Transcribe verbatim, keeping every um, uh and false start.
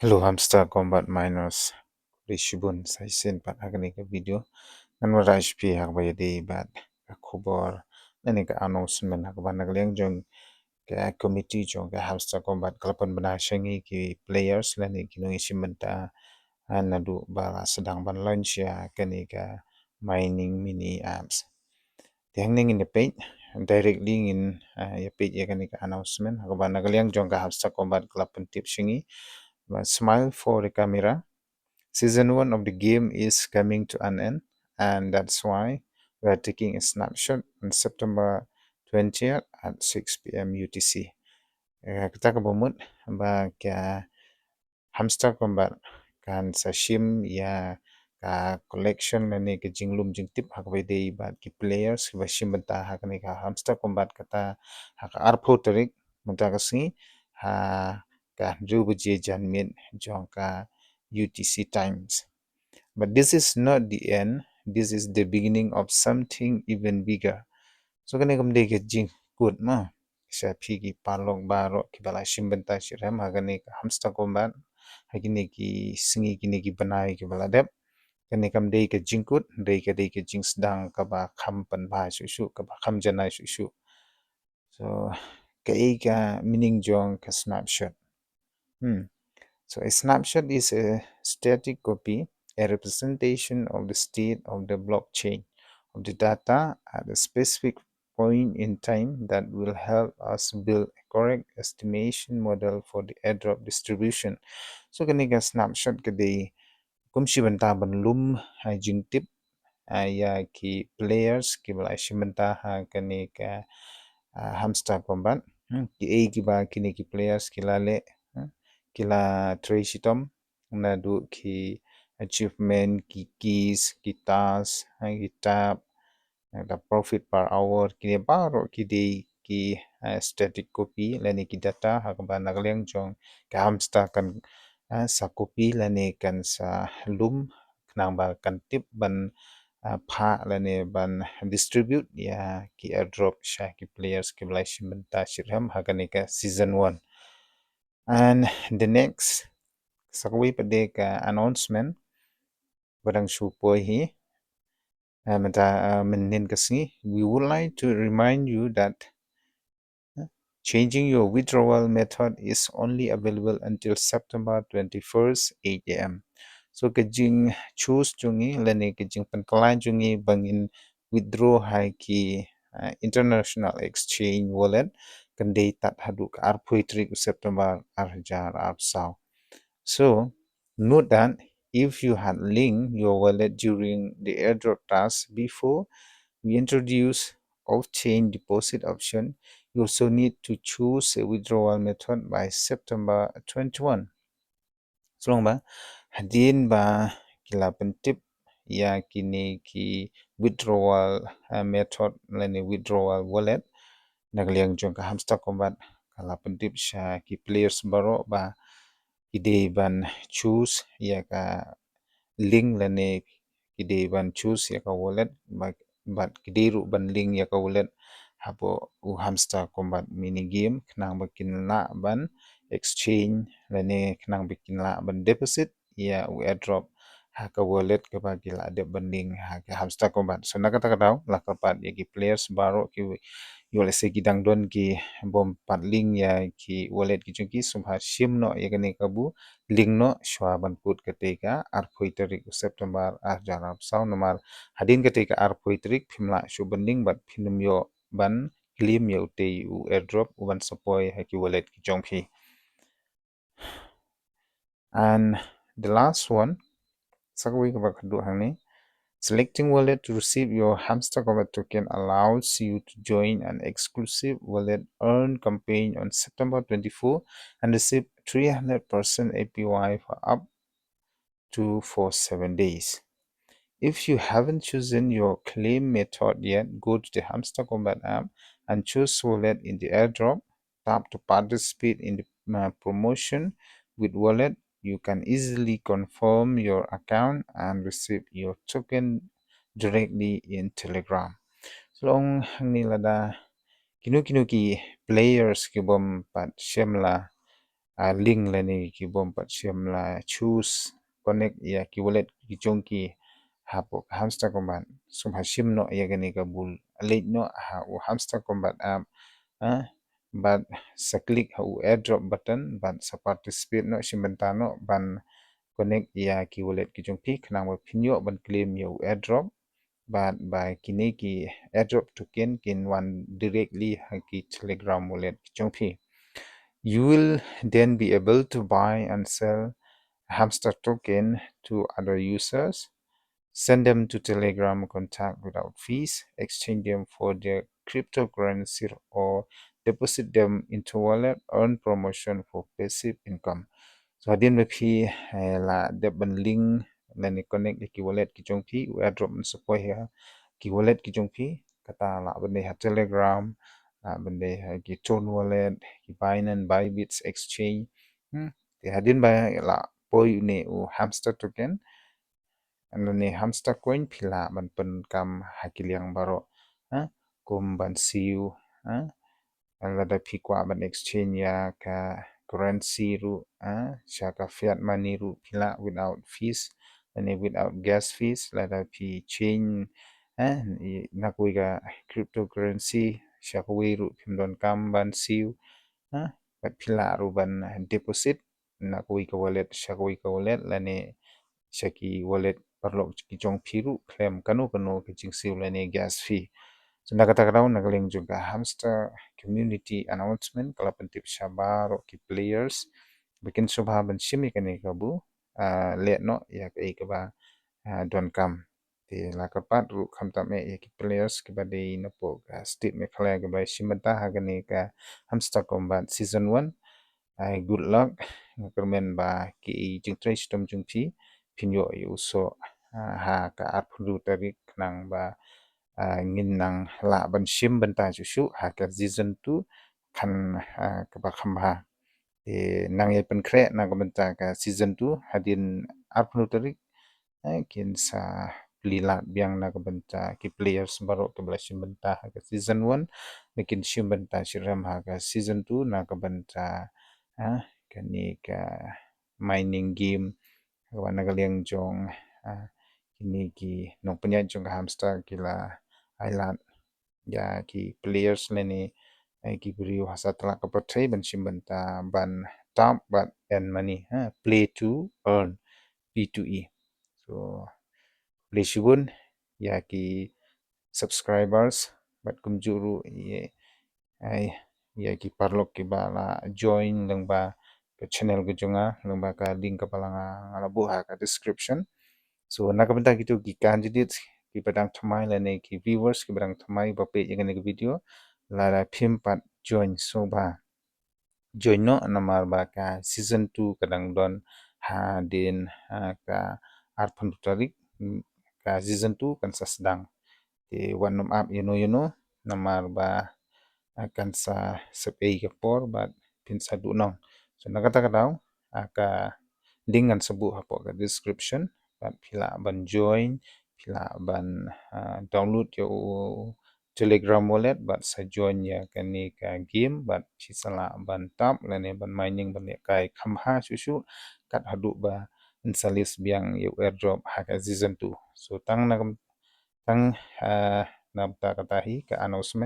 Hello Hamster Kombat Miners. Khublei shibun sa shisien pat ha kane ka video. Ngan wanrah sha phi ha kaba ïadei bad ka khubor lane ka announcement ha kaba na ka liang jong ka committee jong ka Hamster Kombat ka la pynbna sha ngi ki players lane ki nongïashim bynta, ah, naduh ba la sdang ban launch ïa kane ka mining mini apps. Te hangne ngin ïa peit, directly ngin, ah, ïa peit ïa kane ka announcement ha kaba na ka liang jong ka Hamster Kombat ka la pyntip sha ngi. Ba, smile for the camera. Season one of the game is coming to an end, and that's why we are taking a snapshot on September twentieth at six p.m. U T C. Eh, kata kaba mut ba ka Hamster Kombat kan sa shim ïa ka collection lane ka jinglum jingtip ha kaba ïadei bad ki players kiba shim bynta ha kane ka Hamster Kombat kata ha ka arphew tarik mynta ka sngi ha ka hynriew baje janmiet jong ka U T C times. But this is not the end. This is the beginning of something even bigger. So kane kam dei ka jingkut ma sha phi ki paralok baroh kiba la shim bynta shitrhem ha kane ka Hamster Kombat ha kine ki sngi kine ki bnai kiba la dep. Kane kam dei ka jingkut, dei ka dei ka jingsdang kaba kham pynbha shuh shuh, kaba kham janai shuh shuh. So kaei ka meaning jong ka snapshot? Hmm. So a snapshot is a static copy, a representation of the state of the blockchain, of the data at a specific point in time that will help us build a correct estimation model for the airdrop distribution. So kane ka snapshot ka dei kum shi bynta ban lum ha jingtip, ah, ïa ki players kiba la shim bynta ha kane ka, ah, Hamster Kombat. Hmm, kiei kiba kine ki players ki la leh, hmm, ki la trei shitom naduh ki achievement, ki keys, ki task, ha, ki tap, eh, the profit per hour, kine baroh ki dei ki, eh, static copy lane ki data ha kaba na ka liang jong ka Hamster kan, eh, sa copy lane kan sa lum khnang ba kan tip ban, eh, phah lane ban distribute ïa ki airdrop sha ki players kiba la shim bynta shitrhem ha kane ka season one. And the next, sa kawei pat de ka announcement ba dang shu poi hi. Ah, mynta, ah, mynnin ka sngi, we would like to remind you that, uh, changing your withdrawal method is only available until September twenty-first, eight a.m. So ka jingchoose jong ngi lane ka jingpynkylla jong ngi ba ngin withdraw ha ki, uh, international exchange wallet kan dei tad haduh ka arphew tarik u September arhajar arphew saw. So note that if you had linked your wallet during the airdrop task before we introduce off-chain deposit option, you also need to choose a withdrawal method by September twenty-one. Sa long ba hadien ba ki la pyntip ïa kine ki withdrawal, eh, method lane withdrawal wallet na ka liang jong ka Hamster Kombat, ka la pyntip sha ki players baroh ba ki dei ban choose ïa ka link lane ki dei ban choose ïa ka wallet, ba, bad ki dei ruh ban link ïa ka wallet hapoh u Hamster Kombat mini game khnang ba kin lah ban exchange lane khnang ba kin lah ban deposit ïa u airdrop ha ka wallet kaba ki la dep ban link ha ka Hamster Kombat. So na kata ka daw la kyrpad ïa ki players baroh ki, ïoh lehse ki dang don ki bym pat link ïa ki wallet ki jong ki, sngewbha shim noh ïa kane kabu link noh shuwa ban kut katei ka arphew tarik u September arhajar arphew saw, namar hadien katei ka arphew tarik phim lah shuh ban link bad phin ym ïoh ban claim ïa utei u airdrop uban sa poi ha ki wallet ki jong phi. And the last one, sa kawei kaba khatduh hangne. Selecting wallet to receive your Hamster Kombat token allows you to join an exclusive wallet earn campaign on September twenty-four and receive three hundred percent A P Y for up to for seven days. If you haven't chosen your claim method yet, go to the Hamster Kombat app and choose wallet in the airdrop. Tap to participate in the, uh, promotion. With wallet, you can easily confirm your account and receive your token directly in Telegram. Sa long hangne lada kino kino ki players ki bym pat shim la, ah, link lane ki bym pat shym la choose connect ïa ki wallet ki jong ki hapoh Hamster Kombat. Sngewbha shim noh ïa kane ka bul, leit noh ha u Hamster Kombat app, ah, bad sa click ha u airdrop button bad sa participate noh, shim bynta noh ban connect ïa ki wallet ki jong phi khnang ba phin ïoh ban claim ïa u airdrop. Bad ba kine ki airdrop token kin wan directly ha ki Telegram wallet ki jong phi. You will then be able to buy and sell Hamster token to other users, send them to Telegram contact without fees, exchange them for their cryptocurrency or deposit them into wallet, earn promotion for passive income. So hadien ba phi, eh, la dep ban link lane connect ïa ki wallet ki jong phi, u airdrop un sa poi ha ki wallet ki jong phi, kata lah ban dei ha Telegram, lah ban dei ha ki Ton Wallet, ki Binance, Bybit Exchange. Hmm. Te hadien ba la poi une u Hamster token lane Hamster coin, phi lah ban pyndonkam ha ki liang baroh, ha, kum ban siew, ha, lada phi kwah ban exchange ïa ka currency ruh, ha, sha ka fiat money ruh phi lah without fees lane without gas fees. Lada phi change, ha, na kawei ka cryptocurrency sha kawei ruh phim donkam ban siew, ha, bad phi lah ruh ban deposit na kawei ka wallet sha kawei ka wallet lane sha ki wallet paralok ki jong phi ruh khlem kano kano ka jingsiew lane gas fee. So na kata ka daw, na ka liang jong ka Hamster community announcement ka la pyntip sha baroh ki players ba kin sngewbha ban shim ïa kane ka bul, ah, leh noh ïa kaei kaba, ah, donkam. Te la kyrpad ruh khamtam eh ïa ki players kiba dei napoh ka state Meghalaya kiba shim bynta ha kane ka Hamster Kombat season one. Ai, good luck. Nga kyrmen ba ki jingtrei shitom jong phi phin ïoh ïa u soh, ah, ha ka arphew tarik khnang ba, ah, ngin nang lah ban shim bynta shuh shuh ha ka season two khan, ah, kaba kham bha. Te nang ïa pynkhreh na ka bynta ka season two hadien arphew tarik, eh, kin sa plie lad biang na ka bynta ki players baroh kiba la shim bynta ha ka season one, ba kin shim bynta shitrhem ha ka season two na ka bynta, ah, kane ka mining game, kaba na ka liang jong, ah, kine ki nongpynïaid jong ka Hamster ki la ai lad ïa ki players lane, eh, ki briew ha satlak ka pyrthei ban shim bynta ban top bad earn money, ha, play to earn, P two E. So khublei shibun ïa ki subscribers bad kumjuh ruh ïa, ai, ïa ki paralok kiba la join lyngba ka channel ka jong nga lyngba ka link kaba la nga, nga la buh ha ka description. So na ka bynta kito ki candidates kiba dang thymmai lane ki viewers kiba dang thymmai ba peit ïa kane ka video, lada phim pat join, sngewbha join noh namar ba ka season two ka dang don hadien, ah, ka arphew tarik, mm, ka season two kan sa sdang. Te wat nym ap ïano ïano namar ba, ah, kan sa sep ei ka por bad phin sa duh nong. So na kata ka daw, ah, ka link ngan sa buh hapoh ka description bad phi lah ban join, phi lah ban, ah, download ïa u Telegram wallet bad sa join ïa kane ka game bad phi sa lah ban top lane ban mining ban lehkai kham bha shuh shuh kat haduh ba yn sa list biang ïa u airdrop ha ka season two. So tang na kam-, tang, ah, na bynta kata hi ka announcement.